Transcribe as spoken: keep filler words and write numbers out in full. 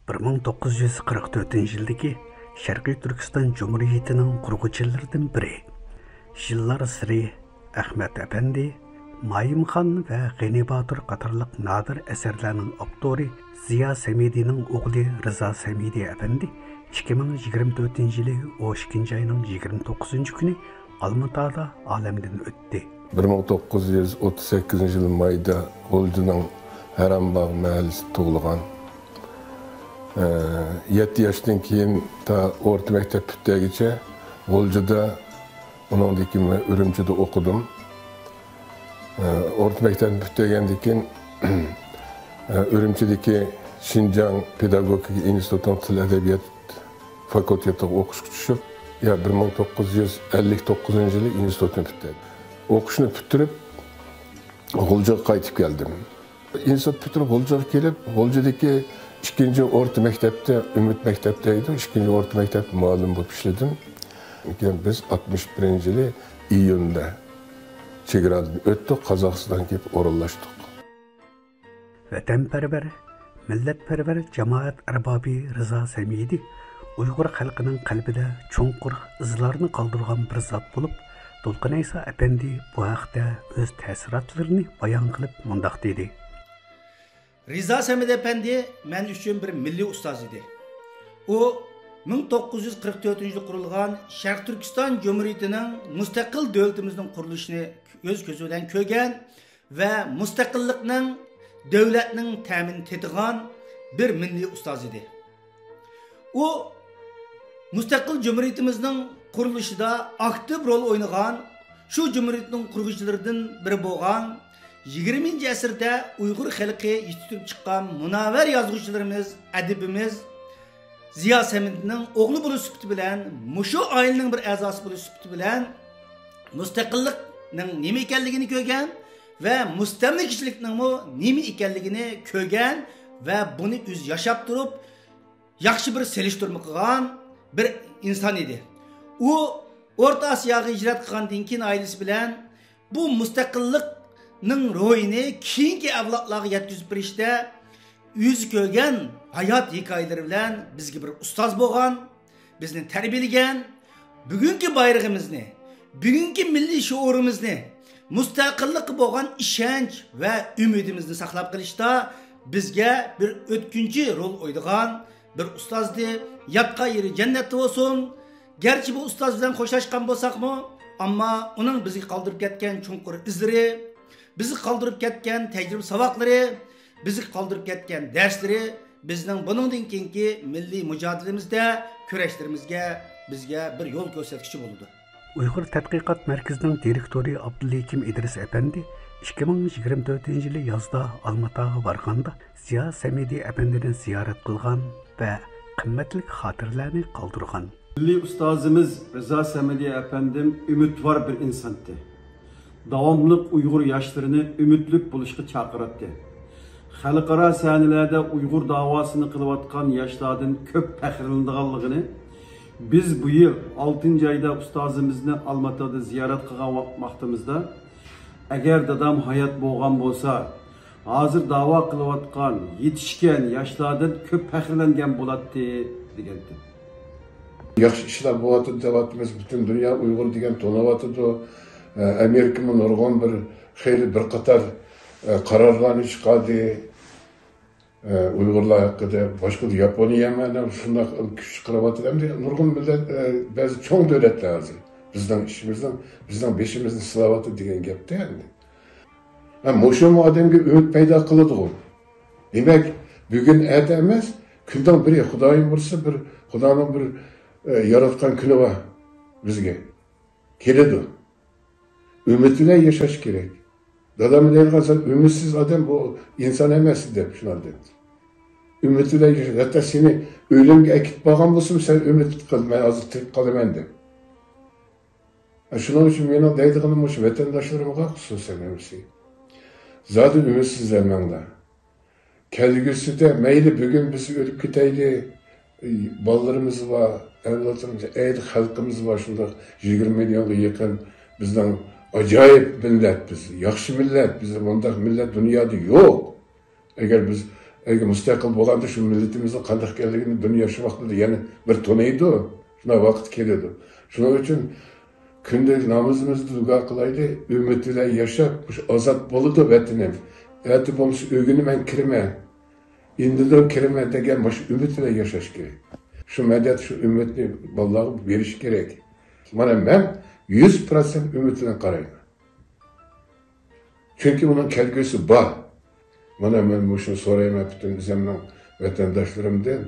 بىر مىڭ توققۇز يۈز قىرىق تۆتىنچى يىلدىكى شەرقىي تۈركىستان جۇمھۇرىيىتىنىڭ قۇرغۇچىلىرىدىن بىرى، يىللار سىرى، ئەخمەت ئەپەندى، مايىمخان ۋە غېنى باتۇر قاتارلىق نادىر ئەسەرلەرنىڭ ئاپتورى زىيا سەمىدىنىڭ ئوغلى رىزا سەمىدى ئەپەندى ئىككى مىڭ يىگىرمە تۆتىنچى يىلى ئون ئىككىنچى ئاينىڭ يىگىرمە توققۇزىنچى كۈنى ئالمىتادا ئالەمدىن ئۆتتى. بىر مىڭ توققۇز يۈز ئوتتۇز سەككىزىنچى يىل مايدا غۇلجىنىڭ ھەرەمباغ مەھەللىسىدە تۇغۇلغان. ئە، يەتتە ياشتىن كېيىن تا ئورتا مەكتەپ پۈتتۈرگىچە غۇلجىدا، ئۇنىڭدىن كېيىن مەن ئۈرۈمچىدە ئوقۇدۇم. ئە، ئورتا مەكتەپنى پۈتتۈرگەندىن كېيىن، ئە، ئۈرۈمچىدىكى شىنجاڭ پېداگوگىكا ئىنستىتۇتىنىڭ تىل ئەدەبىيات فاكۇلتېتىغا ئوقۇشقا چۈشۈپ، يا، بىر مىڭ توققۇز يۈز ئەللىك توققۇزىنچى يىلى ئىنستىتۇتنى پۈتتۈردۈم. ئوقۇشنى پۈتتۈرۈپ، غۇلجىغا قايتىپ كەلدىم. ئىنستىتۇت پۈتتۈرۈپ غۇلجىغا كېلىپ، غۇلجىدىكى ئىككىنچى ئورتا مەكتەپتە، ئۈمىد مەكتەپ دەيدۇ، ئىككىنچى ئورتا مەكتەپتە مۇئەللىم بولۇپ ئىشلىدىم. كېيىن بىز ئاتمىش بىرىنچى يىلى ئىيۇندە چېگرادىن ئۆتتۇق، قازاقىستانغا كېلىپ ئورۇنلاشتۇق. ۋەتەنپەرۋەر، مىللەتپەرۋەر جامائەت ئەربابى رىزا سەمىدى ئۇيغۇر خەلقىنىڭ قەلبىدە چوڭقۇر ئىزلارنى قالدۇرغان بىر زات بولۇپ، دولقۇن ئەيسا ئەپەندى بۇ ھەقتە ئۆز تەسىراتلىرىنى بايان قىلىپ مۇنداق دېدى. رىزا سەمىدى ئەپەندى مەن ئۈچۈن بىر مىللىي ئۇستاز ئىدى. ئۇ مىڭ توققۇز يۈز قىرىق تۆتىنچى يىلى قۇرۇلغان شەرقىي تۈركىستان جۇمھۇرىيىتىنىڭ مۇستەقىل دۆلىتىمىزنىڭ قۇرۇلۇشىنى ئۆز كۆزى بىلەن كۆرگەن ۋە مۇستەقىللىقنىڭ، دۆلەتنىڭ تەمىنى تېتىغان بىر مىللىي ئۇستاز ئىدى. ئۇ مۇستەقىل جۇمھۇرىيىتىمىزنىڭ قۇرۇلۇشىدا ئاكتىپ رول ئوينىغان، شۇ جۇمھۇرىيەتنىڭ قۇرغۇچىلىرىدىن بىرى بولغان، يىگىرمىنچى ئەسىردە ئۇيغۇر خەلقى يېتىشتۈرۈپ چىققان مۇنەۋۋەر يازغۇچىلىرىمىز، ئەدىبىمىز زىيا سەمىدىنىڭ ئوغلى بولۇش سۈپىتى بىلەن، مۇشۇ ئائىلىنىڭ بىر ئەزاسى بولۇش سۈپىتى بىلەن مۇستەقىللىقنىڭ نېمە ئىكەنلىكىنى كۆرگەن ۋە مۇستەملىكىچىلىكنىڭمۇ نېمە ئىكەنلىكىنى كۆرگەن ۋە بۇنى ئۆزى ياشاپ تۇرۇپ، ياخشى بىر سېلىشتۇرما قىلغان بىر ئىنسان ئىدى. ئۇ ئورتا ئاسىياغا ھىجرەت قىلغاندىن كېيىن ئائىلىسى بىلەن بۇ مۇستەقىللىقنىڭ روھىنى كېيىنكى ئەۋلادلارغا يەتكۈزۈپ بېرىشتە ئۆزى كۆرگەن ھايات ھېكايىلىرى بىلەن بىزگە بىر ئۇستاز بولغان، بىزنى تەربىيەلىگەن، بۈگۈنكى بايرىقىمىزنى، بۈگۈنكى مىللىي شوئۇرىمىزنى، مۇستەقىللىققا بولغان ئىشەنچ ۋە ئۈمىدىمىزنى ساقلاپ قېلىشتا بىزگە بىر ئۆتكۈنچى رول ئوينىغان بىر ئۇستازدى. ياتقان يېرى جەننەتتە بولسۇن. گەرچە بۇ ئۇستاز بىلەن خوشلاشقان بولساقمۇ، ئەمما ئۇنىڭ بىزگە قالدۇرۇپ كەتكەن چوڭقۇر ئىزلىرى، بىزگە قالدۇرۇپ كەتكەن تەجرىبە ساۋاقلىرى، بىزگە قالدۇرۇپ كەتكەن دەرسلىرى بىزنىڭ بۇنىڭدىن كېيىنكى مىللىي مۇجادىلىمىزدە، كۈرەشلىرىمىزگە، بىزگە بىر يول كۆرسەتكۈچى بولىدۇ. ئۇيغۇر تەتقىقات مەركىزىنىڭ دىرېكتورى ئابدۇلھېكىم ئىدرىس ئەپەندى ئىككى مىڭ يىگىرمە تۆتىنچى يىلى يازدا ئالماتاغا بارغاندا، زىيا سەمىدى ئەپەندىنى زىيارەت قىلغان ۋە قىممەتلىك خاتىرىلەرنى قالدۇرغان. مىللىي ئۇستازىمىز رىزا سەمىدى ئەپەندىم ئۈمىدۋار بىر ئىنسانتى. داۋاملىق ئۇيغۇر ياشلىرىنى ئۈمىدلىك بولۇشقا چاقىراتتى. خەلقئارا سەھنىلەردە ئۇيغۇر داۋاسىنى قىلىۋاتقان ياشلاردىن كۆپ پەخىرلىنىدىغانلىقىنى، بىز بۇ يىل ئالتىنچى ئايدا ئۇستازىمىزنى ئالماتادا زىيارەت قىلغان ۋاق-، ۋاقتىمىزدا، ئەگەر دادام ھايات بولغان بولسا، ھازىر داۋا قىلىۋاتقان، يېتىشكەن ياشلاردىن كۆپ پەخىرلەنگەن بولاتتى، دېگەنتى. ياخشى ئىشلار بولۇۋاتىدۇ دەۋاتىمىز، پۈتۈن دۇنيا ئۇيغۇر دېگەن تونۇۋاتىدۇ. ئە، ئامېرىكىمۇ نۇرغۇن بىر خېلى بىر قاتار، ئە، قارارلارنى چىقاردى. ئە، ئۇيغۇرلار ھەققىدە، باشقا ياپونىيە مانا شۇنداق كۈچ چىقىرىۋاتىدۇ. ئەمدى نۇرغۇن مىللەت، ئە، بەزى چوڭ دۆلەتلەر ھازىر بىزنىڭ ئىشىمىزنىڭ، بىزنىڭ بېشىمىزنى سىلاۋاتىدۇ دېگەن گەپتە ئەمدى. ھە، مۇشۇمۇ ئادەمگە ئۈمىد پەيدا قىلىدىغۇ. دېمەك، بۈگۈن ئەتە ئەمەس، كۈننىڭ بىرى، خۇدايىم بۇيرۇسا، بىر خۇدانىڭ بىر، ئە، ياراتقان كۈنى بار بىزگە. كېلىدۇ. ئۈمىد بىلەن ياشاش كېرەك. دادام دەيدىغان، سەن ئۈمىدسىز ئادەم، بۇ ئىنسان ئەمەس دەپ شۇنداق دەيدۇ. ئۈمىد بىلەن ياشاش. ھەتتا سېنى ئۆلۈمگە ئەكېتىپ بارغان بولسىمۇ، سەن ئۈمىد قىل، مەن ھازىر تىرىك قالىمەن دەپ. شۇنىڭ ئۈچۈن مېنىڭ دەيدىغىنىم مۇشۇ ۋەتەنداشلىرىمغا خۇسۇسەن ھەممىسى. زادى ئۈمىدسىزلەنمەڭلار. كەلگۈسىدە مەيلى بۈگۈن بىز ئۆلۈپ كېتەيلى، بالىلىرىمىز بار، ئەۋلادلىرىمىز، ئەيلى خەلقىمىز بار، شۇنداق يىگىرمە مىليونغا يېقىن بىزنىڭ ئاجايىپ مىللەت بىز، ياخشى مىللەت، بىز بۇنداق مىللەت دۇنيادا يوق. ئەگەر بىز ئەگەر مۇستەقىل بولغاندا شۇ مىللىتىمىزنىڭ قانداق ئىكەنلىكىنى دۇنيا شۇ ۋاقىتتا يەنە بىر تونۇيدۇ. شۇنداق ۋاقىت كېلىدۇ. شۇنىڭ ئۈچۈن كۈندىلىك نامىزىمىزدا دۇئا قىلايلى، ئۈمىد بىلەن ياشاپ، مۇشۇ ئازاد بولىدۇ ۋەتىنىم. ئەتە بولمىسا ئۆگىنىمەن، كىرىمەن، ئىندىدىن كىرىمەن دېگەن مۇشۇ ئۈمىد بىلەن ياشاش كېرەك. شۇ مەدەت، شۇ ئۈمىدنى بالىلارغا بېرىش كېرەك. مانا مەن يۈز پىرسەنت ئۈمىد بىلەن قارايمەن. چۈنكى ئۇنىڭ كەلگۈسى بار. مانا مەن مۇشۇنى سورايمەن پۈتۈن ئۆزۈمنىڭ ۋەتەنداشلىرىمدىن.